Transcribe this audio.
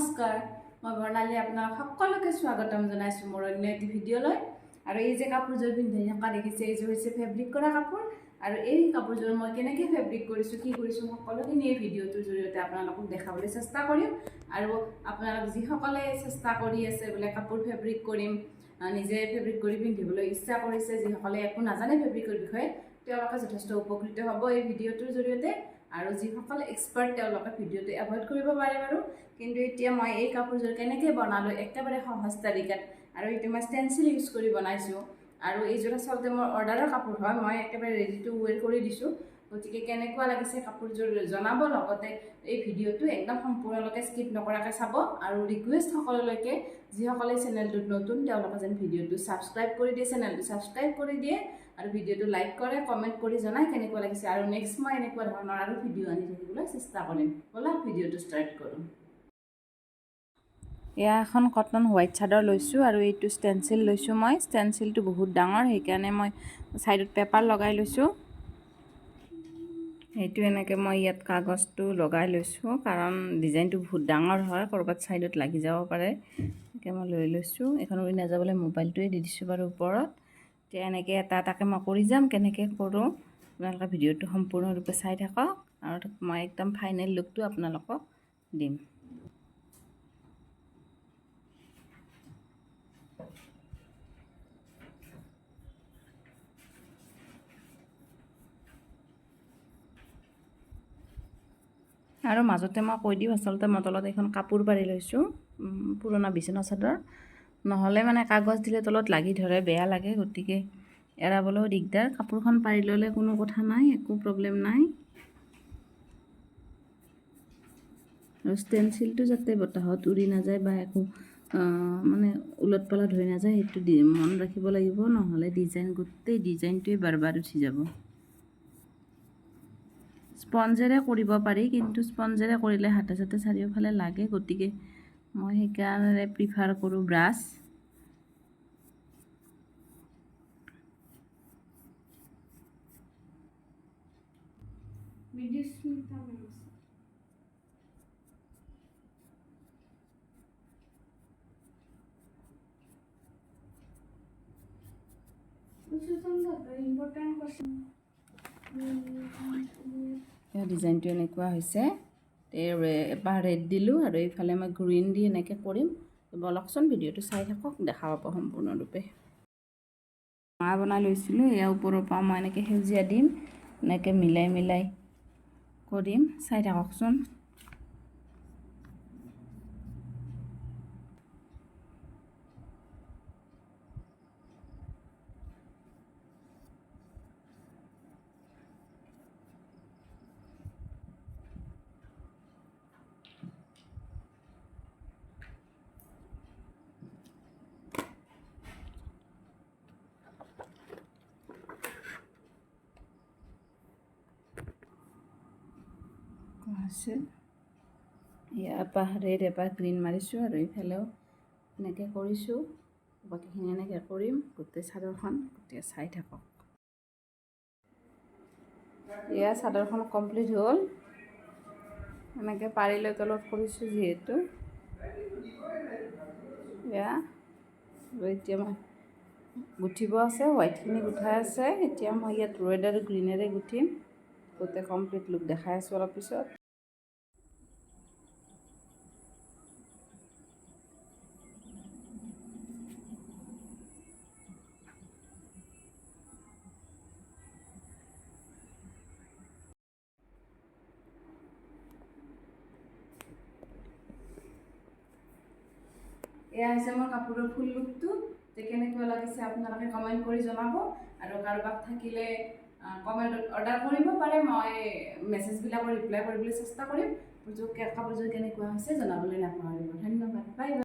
নমস্কাৰ, মই বৰ্ণালী আপোনাক সকলোকে স্বাগতম জনাইছোঁ মোৰ অন্য এটি ভিডিঅ'লৈ। আৰু এই যে কাপোৰযোৰ পিন্ধি থকা দেখিছে, এইযোৰ হৈছে ফেব্ৰিক কৰা কাপোৰ। আৰু এই কাপোৰযোৰ মই কেনেকৈ ফেব্ৰিক কৰিছোঁ, কি কৰিছোঁ, সকলোখিনি এই ভিডিঅ'টোৰ জৰিয়তে আপোনালোকক দেখাবলৈ চেষ্টা কৰিম। আৰু আপোনালোক যিসকলে চেষ্টা কৰি আছে বোলে কাপোৰ ফেব্ৰিক কৰিম, নিজে ফেব্ৰিক কৰি পিন্ধিবলৈ ইচ্ছা কৰিছে, যিসকলে একো নাজানে ফেব্ৰিকৰ বিষয়ে, তেওঁলোকে যথেষ্ট উপকৃত হ'ব এই ভিডিঅ'টোৰ জৰিয়তে। আৰু যিসকল এক্সপাৰ্ট, তেওঁলোকে ভিডিঅ'টো এভইড কৰিব পাৰে বাৰু। কিন্তু এতিয়া মই এই কাপোৰযোৰ কেনেকৈ বনালোঁ একেবাৰে সহজ তালিকাত, আৰু এইটো মই ষ্টেঞ্চিল ইউজ কৰি বনাইছোঁ। আৰু এইযোৰ আচলতে মোৰ অৰ্ডাৰৰ কাপোৰ হয়, মই একেবাৰে ৰেডি টু ৱেৰ কৰি দিছোঁ। গতিকে কেনেকুৱা লাগিছে কাপোৰযোৰ জনাব, লগতে এই ভিডিঅ'টো একদম সম্পূৰ্ণলৈকে স্কিপ নকৰাকৈ চাব। আৰু ৰিকুৱেষ্ট সকলোলৈকে, যিসকলে চেনেলটোত নতুন, তেওঁলোকে যেন ভিডিঅ'টো ছাবস্ক্ৰাইব কৰি দিয়ে, চেনেলটো ছাবস্ক্ৰাইব কৰি দিয়ে আৰু ভিডিঅ'টো লাইক কৰে, কমেণ্ট কৰি জনায় কেনেকুৱা লাগিছে। আৰু নেক্সট মই এনেকুৱা ধৰণৰ আৰু ভিডিঅ' আনি থাকিবলৈ চেষ্টা কৰিম। ব'লা, ভিডিঅ'টো ষ্টাৰ্ট কৰোঁ। এয়া এখন কটন হোৱাইট চাদৰ লৈছোঁ আৰু এইটো ষ্টেঞ্চিল লৈছোঁ মই। ষ্টেঞ্চিলটো বহুত ডাঙৰ, সেইকাৰণে মই ছাইডত পেপাৰ লগাই লৈছোঁ। সেইটো এনেকৈ মই ইয়াত কাগজটো লগাই লৈছোঁ, কাৰণ ডিজাইনটো বহুত ডাঙৰ হয়, ক'ৰবাত ছাইডত লাগি যাব পাৰে। এনেকৈ মই লৈ লৈছোঁ। এইখন উৰি নাযাবলৈ মোবাইলটোৱে দি দিছোঁ বাৰু ওপৰত। এতিয়া এনেকৈ এটা এটাকৈ মই কৰি যাম। কেনেকৈ কৰোঁ আপোনালোকে ভিডিঅ'টো সম্পূৰ্ণৰূপে চাই থাকক আৰু মই একদম ফাইনেল লুকটো আপোনালোকক দিম। আৰু মাজতে মই কৈ দিওঁ, আচলতে মই তলত এখন কাপোৰ পাৰি লৈছোঁ, পুৰণা বিচনা চাদৰ। নহ'লে মানে কাগজ দিলে তলত লাগি ধৰে, বেয়া লাগে, গতিকে এৰাবলৈও দিগদাৰ। কাপোৰখন পাৰি ল'লে কোনো কথা নাই, একো প্ৰব্লেম নাই। আৰু ষ্টেঞ্চিলটো যাতে বতাহত উৰি নাযায় বা একো মানে ওলট পালট হৈ নাযায়, সেইটো মন ৰাখিব লাগিব। নহ'লে ডিজাইন, গোটেই ডিজাইনটোৱে বাৰবাৰ উঠি যাব। স্পঞ্জেৰে কৰিব পাৰি, কিন্তু স্পঞ্জেৰে কৰিলে হাতে চাতে চাৰিওফালে লাগে, গতিকে মই সেইকাৰণে প্ৰিফাৰ কৰোঁ ব্ৰাছ। মৃদুস্মিতা মেম আছে। Important question. ডিজাইনটো এনেকুৱা হৈছে। এপাহ ৰেড দিলোঁ আৰু এইফালে মই গ্ৰীণ দি এনেকৈ কৰিম। বলকচোন, ভিডিঅ'টো চাই থাকক, দেখা পাব সম্পূৰ্ণৰূপে। ৰঙা বনাই লৈছিলোঁ, এয়া ওপৰৰ পৰা মই এনেকৈ সেউজীয়া দিম, এনেকৈ মিলাই মিলাই কৰিম, চাই থাককচোন। আছে ইয়াৰ এপাহ ৰেড, এপাহ গ্ৰীণ মাৰিছোঁ আৰু এইফালেও এনেকৈ কৰিছোঁ। বাকীখিনি এনেকৈ কৰিম গোটেই চাদৰখন, গতিকে চাই থাকক। এয়া চাদৰখন কমপ্লিট হ'ল। এনেকৈ পাৰিলৈ তলত কৰিছোঁ যিহেতু। এয়া আৰু এতিয়া মই গুঠিব আছে, হোৱাইটখিনি গুঠাই আছে। এতিয়া মই ইয়াত ৰেড আৰু গ্ৰীণেৰে গুঠিম। গোটেই কমপ্লিট লুক দেখাই আছোঁ অলপ পিছত। এয়া হৈছে মোৰ কাপোৰৰ ফুল লুকটো। যে কেনেকুৱা লাগিছে আপোনালোকে কমেণ্ট কৰি জনাব। আৰু কাৰোবাক থাকিলে কমেণ্টত অৰ্ডাৰ কৰিব পাৰে, মই মেছেজবিলাকৰ ৰিপ্লাই কৰিবলৈ চেষ্টা কৰিম। কাপোৰযোৰ কেনেকুৱা হৈছে জনাবলৈ নাপাহৰিব। ধন্যবাদ, বাই বাই।